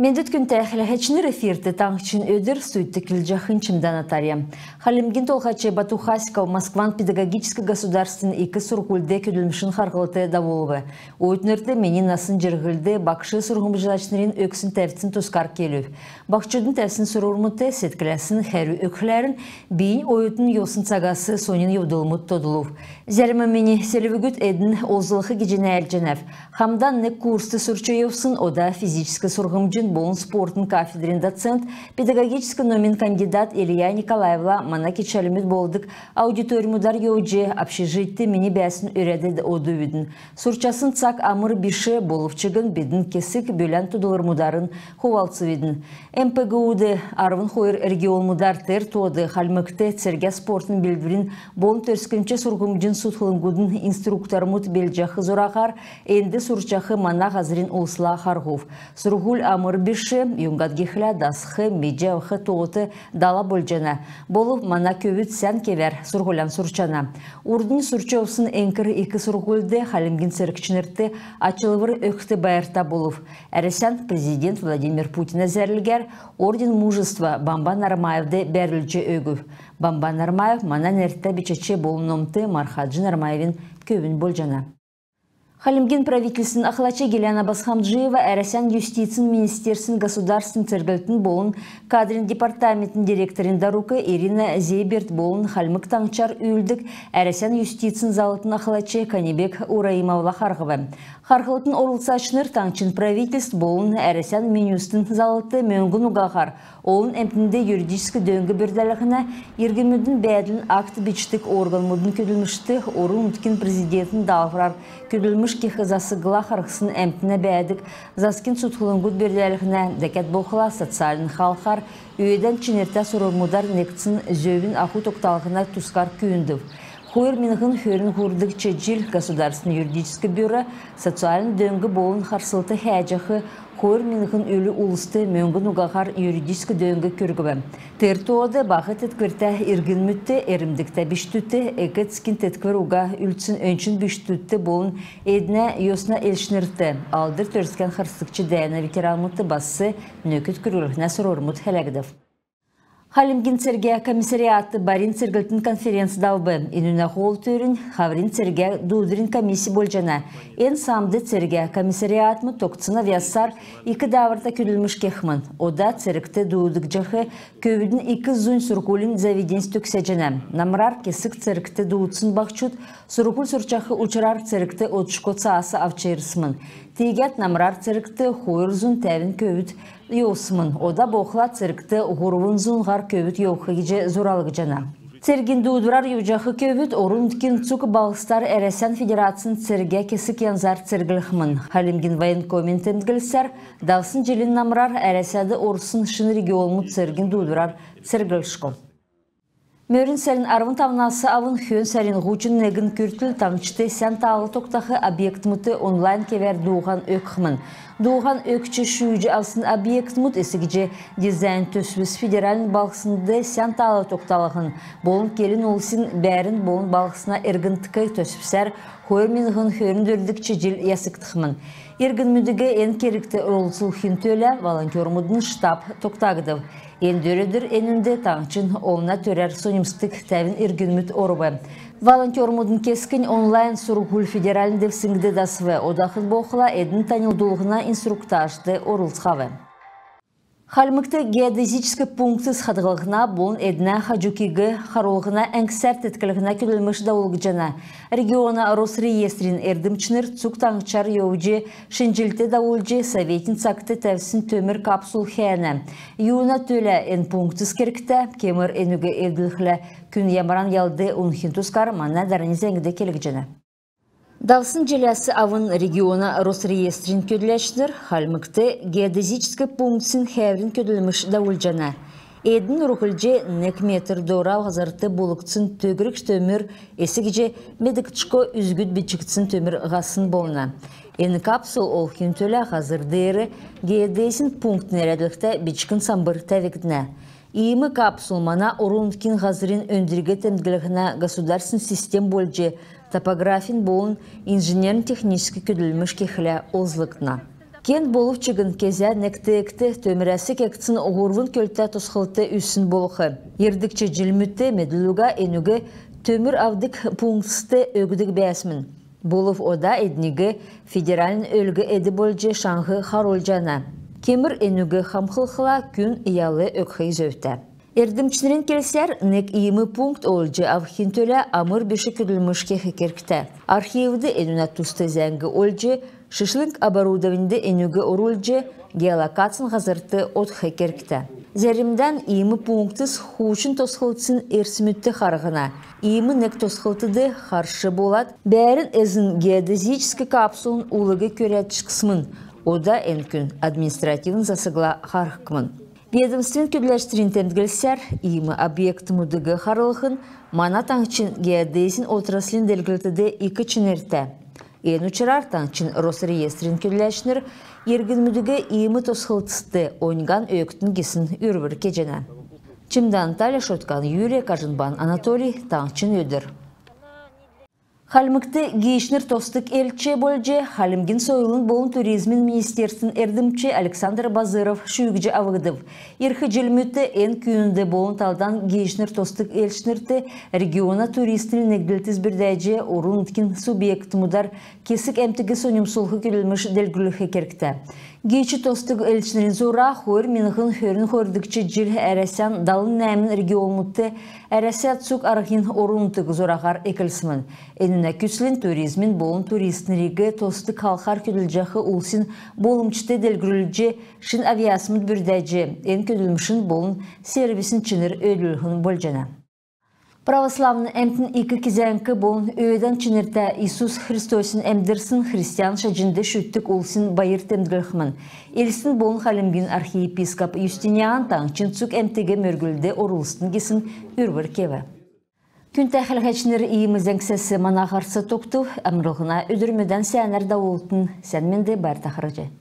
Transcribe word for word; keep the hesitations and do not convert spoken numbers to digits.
Мендвт, күндтә хәләһәчнр! Эфирт «Таңһчин өдр», студьд келҗәхнь Чимдән Наталья. Хальмгин Толһач Бату Хасиков Москван педагогическ государственн ик сурһульд көдлмшин харһлт давулв. Оютнрт мини насн-җирһлд, багш-сурһмҗлачнрин өгсн тәвцин тускар келүв. Баһчудын тәвсн сурврмудт седкләсн хәрү өгхләрн, бийнь оютн йовсн цагас соньн йовдлмуд тодлув. Зәрм мини селвгүд эдн олзлх гиҗ нәәлҗәнәв. Хамдан нег курст сурч йовсн, ода физическ сурһмҗин болн спортын кафедрин доцент, педагогическ номин кандидат Илья Николаевла мана кичәлмүд болдг аудиторьмудар йовҗ, общежитьд мини бәәсн өрәд одувидн. Сурчасн цаг амр биш, болв чигн бидн кесг бүлән тодлврмударн хувалцвидн. МПГУ-д арвн хойр регионмудар, тер тоод Хальмгт цергә-спортын белдврин болн төрскнч сурһмҗин цутхлңгудын инструктормуд белдҗәх зураһар энд сурчах мана һазрин улсла харһув. Сурһуль амр биш, юңгад гихлә дасх, медҗ авх тоот дала болҗана. Болв мана көвүд сән кевәр сурһулян сурчана. Урднь сурч йовсн эңкр ик сурһульд хальмгин цергчнрт ачлвр өгхд байрта болв. Әрәсән президент Владимир Путина зәрлгәр орден Мужества Бамба Нармаевд бәрүлҗ өгүв. Бамба Нармаев мана нертә бичәч болн номт Мархаҗ Нармаевин көвүн болҗана. Хальмгин правительствин ахлач Гиляна Босхомджиева Әрәсән юстицин министерствин государственн церглтин болн кадрин департаментин директорин дарук Ирина Зейберт болн Хальмг Таңһчар үүлддг Әрәсән юстицин заллтын ахлач Канибек Ураимовла харһв. Харһлтын орлцачнр таңһчин правительств болн Әрәсән Минюстин заллт мөңгн угаһар олн әмтнд юридическ дөң бүрдәлһнә, иргнмүдин бәәдлин акт бичдг органмудын көдлмшт, орн-нутгин президентин даалһврар көдлмш кех засгла харһсн әмтнә бәәдг засгин цутхлңгуд бүрдәлһнә, дәкәд болхла социальн халхар өөдән чинртә сурврмудар некцин зөвин аху тогталһна тускар күүндв. Хойр миңһн хөрн һурвдгч җил Государственн юридическ бюро социальн дөң болн харслт хәәҗәх хойр миңһн үлү улст мөңгн угаһар юридическ дөң күргв. Тер тоод баһ тетквртә иргнмүдт, эрмдгтә бичкдүдт, эк-эцкин тетквр уга үлдсн өнчн бичкдүдт болн эднә йосна элчнрт, Алдр Төрскән харсгч дәәнә ветеранмудт бас нөкд күрглһнә сурврмуд хәләгдв. Хальмгин цергә комиссариатд барин церглтин конференц давв. Энүнә һол төрнь хаврин цергә дуудврин комисс болҗана. Эн самд цергә комиссариатмуд тогтсн авъясар ик дааврта көдлмш кехмн. Ода цергт дуудгдҗах көвүдин ик зунь сурһулин заведеньс төгсәҗәнә. Намрар кесг цергт дуудсн баһчуд сурһуль сурчах учрар цергт одшго цаас авч ирсмн. Тиигәд намрар цергт хойр зун тәвн көвүд йовсмн. Ода болхла цергт һурвн зун һар көвүд йовх гиҗ зуралгдҗана. Цергин дуудврар йовҗах көвүд орн-нутгин цуг балһсдар Әрәсән Федерацин цергә кесг янзар церглхмн. Хальмгин военкомин темдглсәр, давсн җилин намрар Әрәсәд орсн шин регионмуд цергин дуудврар церглшго. Мөрн сарин арвн тавнас авн хөн сарин һучн негн күртл таңһчд сән таал тогтах объектмудт онлайн кевәр дууһан өгхмн. Дууһан өгч шүүҗ авсн объектмуд эс гиҗ дизайн төсвс федеральн балһснд сән таал тогталһн болн келн улсин бәәрн болн балһсна эргндк төсвсәр хойр миңһн хөрн дөрвдгч җил ясгдхмн. Иргнмүдиг эн кергт орлцулхин төлә волонтермудын штаб тогтагдв. Эн дөрвдр энүнд таңһчин олна төрәр соньмсдг тәвн иргнмүд орв. Волонтермудын кесгнь онлайн сурһуль федеральн девсңгд дасв, одахн болхла эдн таньлдулһна инструктажд орлцхав. Хальмгт геодезическ пунктс хадһллһна болн эднә хаҗукиг харулһна әңгсәр теткллһнә көдлмш давулгдҗана. Региона Росреестрин эрдмчнр цуг таңһчар йовҗ шинҗллт давулҗ, советин цагт тәвсн төмр капсул хәәнә. Юуна төлә эн пунктс кергтә, кемр энүг эвдлхлә, күн ямаран ялд унхин тускар мана дарани зәңгд келгдҗәнә. Давсн җиләс авн региона Росреестрин көдләчнр Хальмгт геодезическ пунктсин хәәврин көдлмш давулҗана. Эдн урһлҗ нег метр дора һазрт булгдсн төгрг төмр эс гиҗ медгдшго үзгүд бичгдсн төмр һасн болна. Эн капсул олхин төлә һазр деер геодезин пункт нерәдлһтә бичкн самбр тәвгднә. Иим капсул мана орн-нутгин һазрин өндриг темдгллһнә государственн систем болҗ топографин болн инженерн-техническ көдлмш кехлә олзлгдна. Кен болв чигн кезә нег теегт төмрәс кегдсн һурвн көлтә тосхлт үзсн болх. Йирдгч җилмүдт медлл уга энүг төмр авдг пунктст өгдг бәәсмн. Болв ода эдниг федеральн өлг-эд болҗ шаңһ харулҗана. Кемр энүг хамхлхла, күн ял өгх зөвтә. Эрдмчнрин келсәр, нег иим пункт олҗ авхин төлә амр биш көдлмш кех кергтә. Архивд энүнә туст зәңг олҗ, шишлң оборудованьд энүг орулҗ, геолокацин һазрт одх кергтә. Зәрмдән иим пунктс хуучн тосхлтсин эрсмүдт харһна. Иим нег тосхлтд харш болад, бәәрн эзн геодезическ капсулын улг көрәдчксмн. Ода эн күн административн засгла харһхмн. Ведомствин көдләчнрин темдглсәр, иим объектмүдиг харлһн мана таңһчин геодезин отраслин делгрлтд ик чинртә. Эн учрар таңһчин Росреестрин көдләчнр иргнмүдиг иим тосхлтст оньган өгтн гисн үрвр кеҗәнә. Чимдән Таля, Шоткан Юлия, Кажнбан Анатолий, «Таңһчин өдр». Хальмгт гиичнр тосдг элч болҗ Хальмгин сойлын болн туризмин министерствин эрдмч Александр Базыров шүүҗ авгдв. Ирх җилмүдт эн күүнд болн талдан гиичнр тосдг элчнрт региона туристин негдлтс бүрдәҗ, орн-нутгин субъектмүдәр кесг әмтиг соньмсулх көдлмш делгрүлх кергтә. Гиич тосдг элчнрин зура хойр миңһн хөрн хойрдгч җил Әрәсән далн нәәмн регионмудт «Әрәсә — цуг арһин орн-нутг» зураһар эклсмн. Энүнә күцлнь туризмин болн туристнриг тосдг халхар көдлҗәх улсин болмҗиг делгрүлҗ, шин авъясмуд бүрдәҗ, эн көдлмшин болн сервисин чинр өөдлүллһн болҗана. Православн әмтн ик кезәңк болн өөдән чинртә Иисус Христосин әмдрсн христиан шаҗнд шүтдг улсин байр темдглхмн. Элстин болн Хальмгин архиепископ Юстиниан таңһчин цуг әмтиг мөргүлд орулсн гисн үрвр кев. Күндтә хәләһәчнр, иим зәңгсәс мана һарц тогтв. Амрлһна өдрмүдән сәәнәр давултн. Сән менд, байрта харһий.